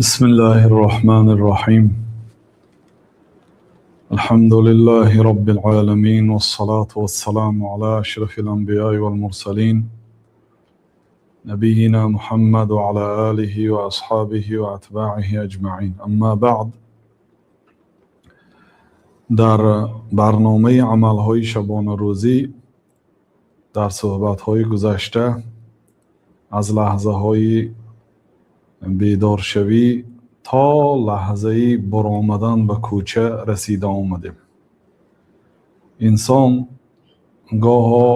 بسم الله الرحمن الرحيم. الحمد لله رب العالمين، والصلاة والسلام على أشرف الأنبياء والمرسلين، نبينا محمد وعلى آله وأصحابه وأتباعه أجمعين. أما بعد. Дар барномаи амалҳои шабонарӯзӣ дар суҳбатҳои гузашта аз лаҳзаҳои бедоршавӣ то лаҳзаи баромадан ба кӯча расида омадем. Инсон гоҳо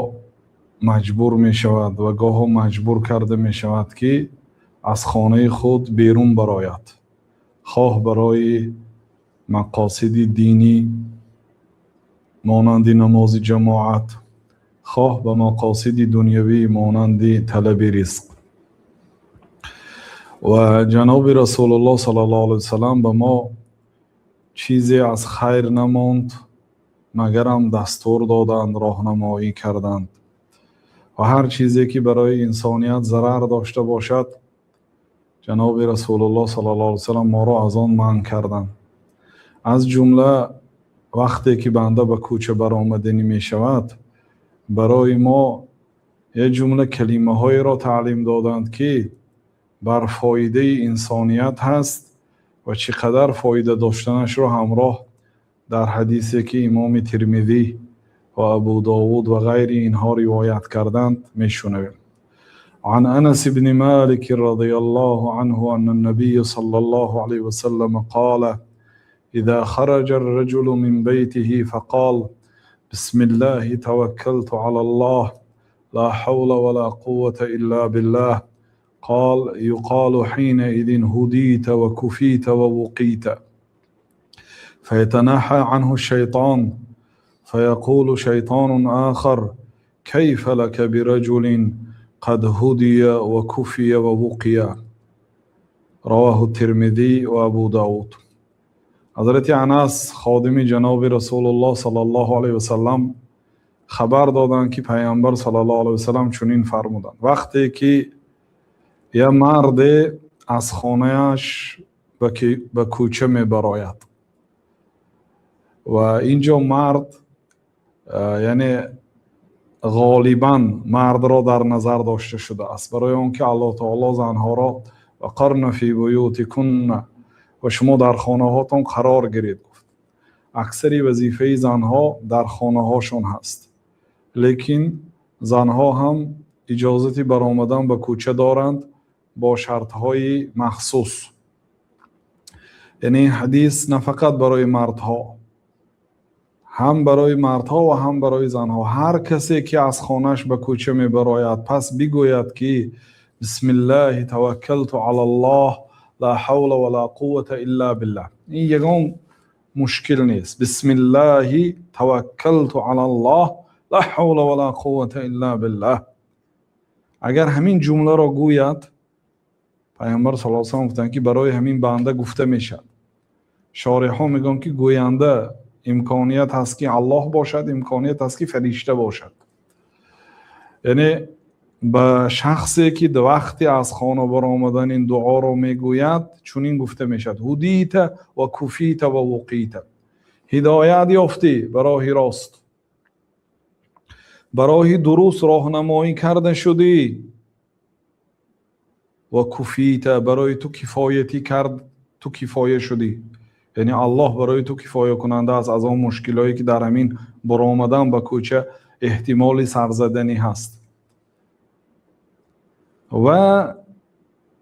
маҷбур мешавад ва гоҳо маҷбур карда мешавад, ки аз хонаи худ берун барояд, хоҳ барои мақосиди динӣ, монанди намози ҷамоат, хоҳ ба мақосиди дунявӣ, монанди талаби ризқ. Ва ҷаноби Расулуллоҳ саллаллоҳу алайҳи васаллам ба мо чизе аз хайр намонд, магарам дастур доданд, роҳнамоӣ карданд, ва ҳар чизе ки барои инсоният зарар дошта бошад, ҷаноби Расулуллоҳ саллаллоҳу алайҳи васаллам моро аз он манъ карданд. Аз ҷумла, вақте ки банда ба кӯча баромаданӣ мешавад, барои мо як ҷумла калимаҳоеро таълим доданд, ки бар фоидаи инсоният ҳаст ва чӣ қадар фоида доштанашро ҳамроҳ дар ҳадисе, ки имоми Термизӣ ва Абу Довуд ва ғайри инҳо ривоят карданд, мешунавем. عن أنس بن مالك رضي الله عنه أن النبي صلى الله عليه وسلم قال: إذا خرج الرجل من بيته فقال: بسم الله توكلت على الله، لا حول ولا قوة إلا بالله، قال يقال حينئذ: هديت وكفيت ووقيت. فيتنحى عنه الشيطان، فيقول شيطان آخر: كيف لك برجل قد هدي وكفي ووقي؟ رواه الترمذي وأبو داود. Ҳазрати Анас, ходими ҷаноби Расулуллоҳ саллаллоҳу алайҳи васаллам, хабар доданд, ки Пайғамбар саллаллоҳу алайҳи васаллам чунин фармуданд: вақте ки як марде аз хонааш ба кӯча мебарояд, ва ин ҷо мард, яъне ғолибан мардро дар назар дошта шудааст, барои он ки Аллоҳ таоло занҳоро وقرن في بيوتكن, ва шумо дар хонаҳотон қарор гиред, гуфт. Аксари вазифаи занҳо дар хонаҳошон ҳаст, лекин занҳо ҳам иҷозати баромадан ба кӯча доранд бо шартҳои махсус. Яъне ин ҳадис на фақат барои мардҳо, ҳам барои мардҳо ва ҳам барои занҳо. Ҳар касе ки аз хонааш ба кӯча мебарояд, пас бигӯяд, ки بسم الله توكلت على الله، لا حول ولا قوة إلا بالله. Ин ягон мушкил нест. بسم الله توكلت على الله، لا حول ولا قوة إلا بالله. Агар ҳамин ҷумларо гӯяд, Пайғамбар саллаллоҳу алайҳи васаллам гуфтанд, ки барои ҳамин банда гуфта мешавад. Шореҳҳо мегӯянд, ки гӯянда имконият ҳаст, ки Аллоҳ бошад, имконият ҳаст, ки фаришта бошад. Яъне ба шахсе ки вақте аз хона баромадан ин дуоро мегӯяд, чунин гуфта мешавад: هديت وكفيت ووقيت. Ҳидоят ёфтӣ ба роҳи рост, ба роҳи дуруст роҳнамоӣ карда шудӣ, وكفيت, барои ту кифоятӣ кард, ту кифоя шудӣ, яъне Аллоҳ барои ту кифоякунанда аст аз он мушкилое, ки дар ҳамин баромадан ба кӯча эҳтимоли сарзаданӣ ҳаст,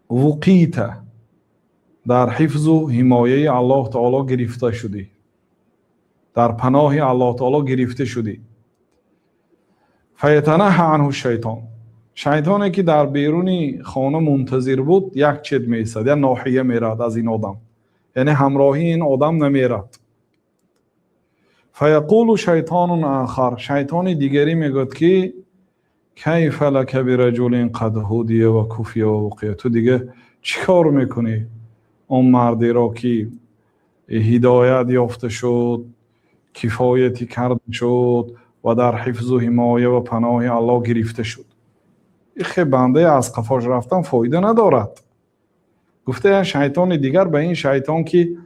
ووقيت, дар ҳифзу ҳимояи Аллоҳ таоло гирифта шудӣ, дар паноҳи Аллоҳ таоло гирифта шудӣ. فيتنحى عنه الشيطان. Шайтоне, ки дар беруни хона мунтазир буд, як чет меистад, як ноҳия меравад аз ин одам, яъне ҳамроҳии ин одам намерад. فيقول شيطان آخر. Шайтони дигарӣ мегӯяд, ки كيف لك برجل قد هدي وكفي ووقي؟ Ту дига чӣ кор мекунӣ он мардеро, ки ҳидоят ёфта шуд, кифоятӣ карда шуд ва дар ҳифзу ҳимоя ва паноҳи Аллоҳ гирифта шуд? Ихе бандае аз қафош рафтан фоида надорад. Гуфта, як шайтони дигар ба ин шайтон, ки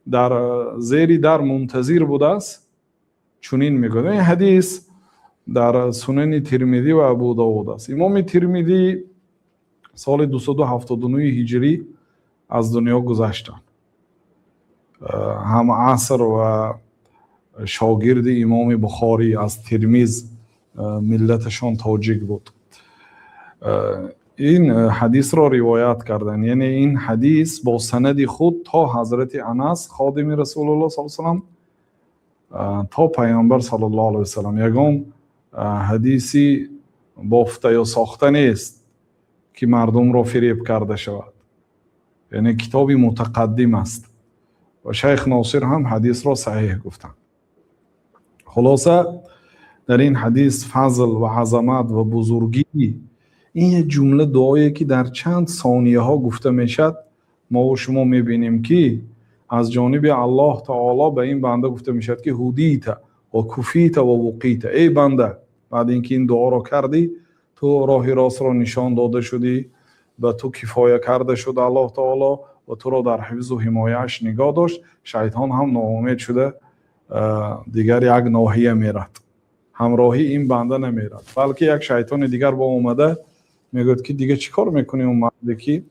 дар зери дар мунтазир будааст, чунин мегӯяд. Ин ҳадис дар Сунани Тирмидӣ ва Абу Довуд аст. Имоми Тирмидӣ соли 279 ҳиҷрӣ аз дунё гузаштанд, ҳам аср ва шогирди имоми Бухорӣ аз Термиз, миллаташон тоҷик буд. Ин ҳадисро ривоят карданд, яъне ин ҳадис бо санади худ то ҳазрати Анас, ходими Расулуллоҳ с салам, то Пайғамбар саллаллоҳу алайҳи васалам. Ягон ҳадиси бофта ё сохта нест, ки мардумро фиреб карда шавад, яъне китоби мутақаддим аст ва шайх Носир ҳам ҳадисро саҳеҳ гуфтанд. Хулоса, дар ин ҳадис фазл ва азамат ва бузургии ин як ҷумла дуое, ки дар чанд сонияҳо гуфта мешавад, мову шумо мебинем, ки аз ҷониби Аллоҳ таоло ба ин банда гуфта мешавад, ки هديت وكفيت ووقيت. Эй банда, баъд ин ки ин дуоро кардӣ, ту роҳи ростро нишон дода шудӣ, ба ту кифоя карда шуд Аллоҳ таоло ва туро дар ҳифзу ҳимояаш нигоҳ дошт. Шайтон ҳам ноумед шуда, дигар як ноҳия мерад, ҳамроҳи ин банда намерад, балки як шайтони дигар бо омада мегӯяд, ки дига чӣ кор мекунӣ? Он марде, ки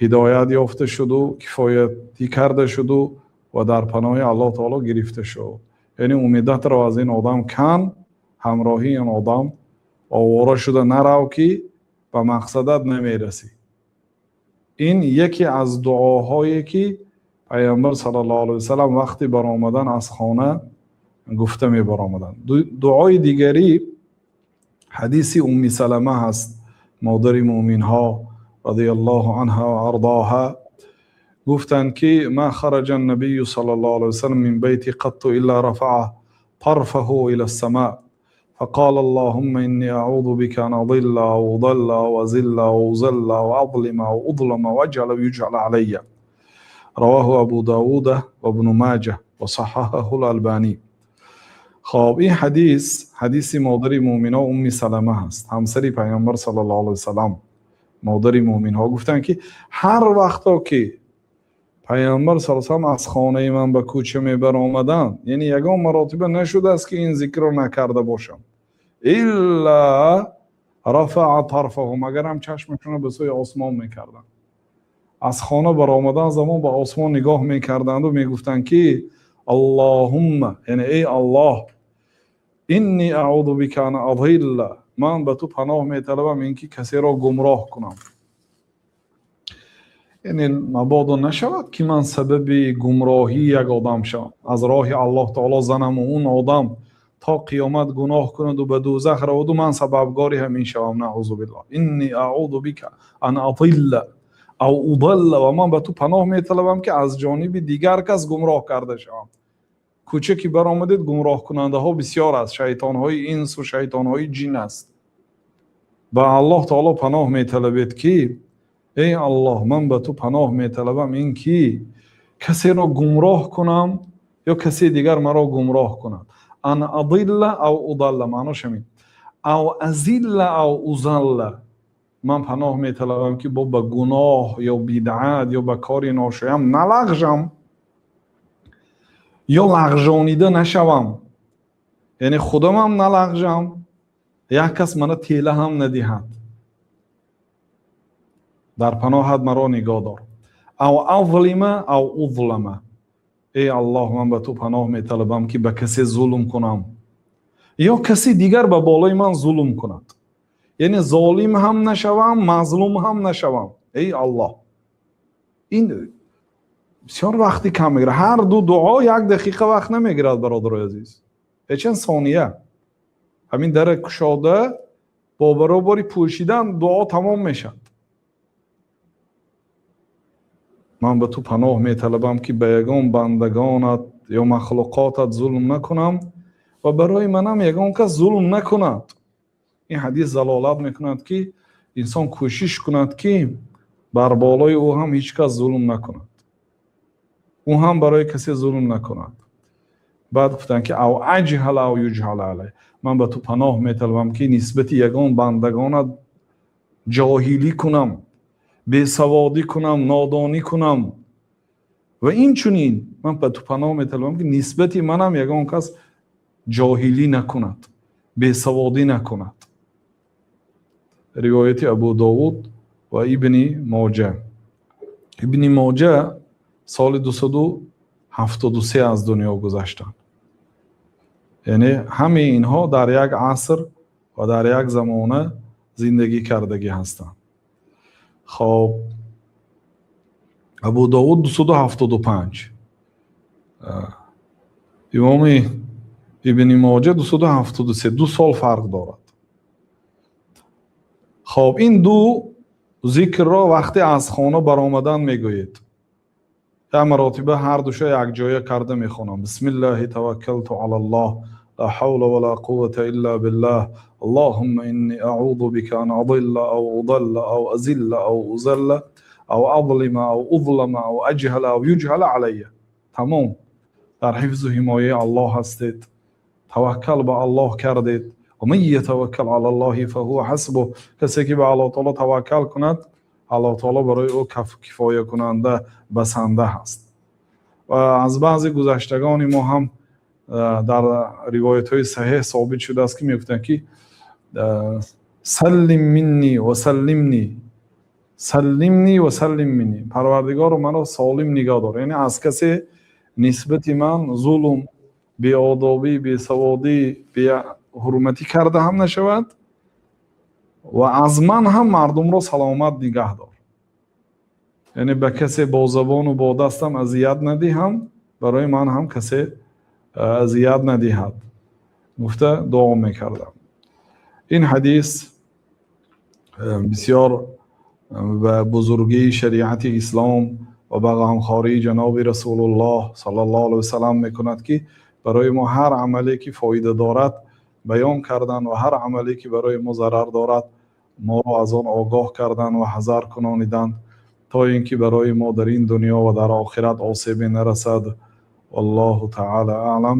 ҳидоят ёфта шуду кифоятӣ карда шуду ва дар паноҳи Аллоҳ таоло гирифта шуд, яъне умедатро аз ин одам кан, ҳамроҳи ин одам овора шуда нарав, ки ба мақсадат намерасӣ. Ин яке аз дуоҳое, ки Пайғамбар саллаллоҳу алайҳи васалам вақти баромадан аз хона гуфта мебаромаданд. Дуои дигарӣ ҳадиси Умми Салама ҳаст, модари муъминҳо رضي الله عنها وأرضاها. Гуфтанд, ки ما خرج النبي صلى الله عليه وسلم من بيته قط إلا رفع طرفه إلى السماء فقال: اللهم إني أعوذ بك أن أضل أو أضل أو أزل أو أزل أو أظلم أو أظلم وأجهل أو يجهل علي. رواه أبو داود وابن ماجه وصححه الألباني. خب، ин ҳадис ҳадиси модари муъминҳо Умми Салама ҳаст, ҳамсари Пайғамбар саллаллоҳу алайҳи васалам. Модари муъминҳо гуфтанд, ки ҳар вақто ки Пайғамбар с салам аз хонаи ман ба кӯча мебаромаданд, яъне ягон маротиба нашудааст, ки ин зикрро накарда бошам, إلا رفع طرفه, магарам чашмашонро ба сӯи осмон мекарданд. Аз хона баромадан замон ба осмон нигоҳ мекарданду мегуфтанд, ки اللهم, яъне эй Аллоҳ, إني أعوذ بك أن أضل, ман ба ту паноҳ металабам ин ки касеро гумроҳ кунам, яъне мабодо нашавад, ки ман сабаби гумроҳии як одам шавам, аз роҳи Аллоҳ таоло занаму он одам то қиёмат гуноҳ кунаду ба дӯзах раваду ман сабабгори ҳамин шавам, نعوذ بالله. إني أعوذ بك أن أضل أو أضل, ва ман ба ту паноҳ металабам, ки аз ҷониби дигар кас гумроҳ карда шавам. Кӯча ки баромадед, гумроҳкунандаҳо бисёр аст, шайтонҳои инсу шайтонҳои ҷин аст. Ба Аллоҳ таоло паноҳ металабед, ки эй Аллоҳ, ман ба ту паноҳ металабам ин ки касеро гумроҳ кунам ё касе дигар маро гумроҳ кунад. أن أضل أو أضل, маънош ҳамин. أو أزل أو أزل, ман паноҳ металабам, ки бо ба гуноҳ ё бидъат ё ба кори ношоям налағжам ё лағжонида нашавам, яъне худамам налағжам, як кас мана тела ҳам надиҳад. Дар паноҳат маро нигоҳ дор. أو أظلم أو أظلم, эй Аллоҳ, ман ба ту паноҳ металабам, ки ба касе зулм кунам ё каси дигар ба болои ман зулм кунад, яъне золим ҳам нашавам, мазлум ҳам нашавам. Эй Аллоҳ, ин бисёр вақти кам мегирад. Ҳар ду дуо як дақиқа вақт намегирад, бародарои азиз, чанд сония. Ҳамин дара кушода бо баробари пӯшидан дуо тамом мешавад. Ман ба ту паноҳ металабам, ки ба ягон бандагонат ё махлуқотат зулм накунам ва барои манам ягон кас зулм накунад. Ин ҳадис залолат мекунад, ки инсон кӯшиш кунад, ки бар болои ӯ ҳам ҳеҷ кас зулм накунад, ӯ ҳам барои касе зулм накунад. Баъд гуфтанд, ки أو أجهل أو يجهل علي, ман ба ту паноҳ металабам, ки нисбати ягон бандагонат ҷоҳилӣ кунам. Бесаводӣ кунам, нодонӣ кунам ва инчунин ман ба ту паноҳ металабам, ки нисбати манам ягон кас ҷоҳилӣ накунад, бесаводӣ накунад. Ривояти Абу Довуд ва Ибни Моҷа. Ибни Моҷа соли 273 аз дунё гузаштанд. Яъне ҳамаи инҳо дар як аср ва дар як замона зиндагӣ кардагӣ ҳастанд. Хоб, Абу Довуд 275, имоми Ибни Моҷа 273, 2 сол фарқ дорад. Хоб, ин ду зикрро вақте аз хона баромадан мегӯед. Як маротиба ҳар душа якҷоя карда мехонам. بسم الله توكلت على الله، لا حول ولا قوة إلا بالله، اللهم إني أعوذ بك أن أضل أو أضل أو أزل أو أزل أو أظلم أو أظلم أو أجهل أو يجهل علي. Тамом, дар ҳифзу ҳимояи Аллоҳ ҳастед, таваккал ба Аллоҳ кардед. ومن يتوكل على الله فهو حسبه. Касе ки ба Аллоҳ таоло таваккал кунад, Аллоҳ таоло барои ӯ кифоякунанда, басанда ҳаст. Ва аз баъзе гузаштагони мо ҳам дар ривоятҳои саҳеҳ собит шудааст, ки мегуфтанд, ки سلم مني وسلمني، سلمني وسلم مني, Парвардигоро, маро солим нигоҳ дор, яъне аз касе нисбати ман зулм, беодобӣ, бесаводӣ, беҳурматӣ карда ҳам нашавад ва аз ман ҳам мардумро саломат нигаҳ дор. Яъне ба касе бо забону бо дастам азият надиҳам, барои ман ҳам касе азият надиҳад, гуфта дуо мекардам. Ин ҳадис бисёр ба бузургии шариати ислом ва ба ғамхории ҷаноби Расулуллоҳ саллаллоҳу алайҳи васалам мекунад, ки барои мо ҳар амале ки фоида дорад баён кардан ва ҳар амале ки барои мо зарар дорад моро аз он огоҳ кардан ва ҳазар кунониданд, то ин ки барои мо дар ин дунё ва дар охират осебе нарасад. والله تعالى أعلم.